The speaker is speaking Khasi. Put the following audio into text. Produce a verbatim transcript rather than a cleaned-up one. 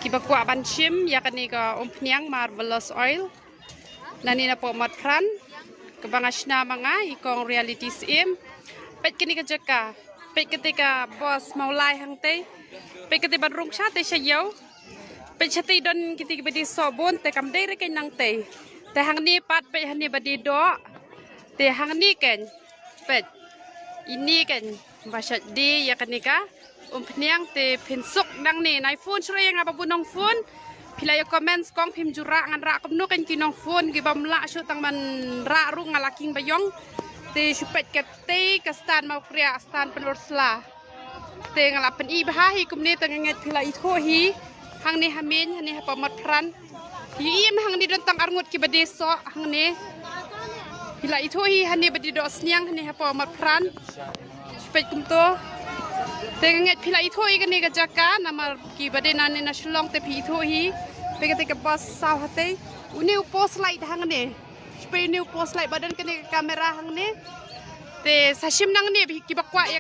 Kiba kwah ban shim ïa kane ka umphniang marvelous oil, nangne napoh Motphran, kaba nga shna ma nga i kong Reality Syiem. Peit kane ka jaka, peit kata ka bos Mawlai hangtei. Peit kata ban rung shatei sha ïew. Peit shatei don kata kiba die soh bun, te kam dei re keiñ nangtei. Te hangne pat peit hangne ba die doh. Te hangne keiñ, peit, ine keiñ ba shait die ïa kane ka umphniang. Te phin suk nangne. Nai phone shuh ïa nga ba bun nong phone. Phi la ïa comment kong phim ju rah, ngan rah kumno keiñ ki nong phone ki bym lah shuh tang ban rah ruh nga la king ba ïong. Te shu peit katei ka stand Mawkriah, stand Pynursla. Te nga la pyni bha hi kumne, te nga ngeit phi la ithuh hi. Hangne ha Meiñ, hangne hapoh Motphran. Ïa im hangne don tang arngut kiba die soh hangne. Phi la ithuh hi hangne ba die doh sniang hangne hapoh Motphran. Peit kumto. Te nga ngeit phi la ithuh hi kane ka jaka, namar kiba dei nangne na Shillong te phi ithuh hi. Peit kata ka bos saw hatei. Une u post light hangne. Peit une u post light ba don kane ka camera hangne. Te sa shim nangne kiba kwah ïa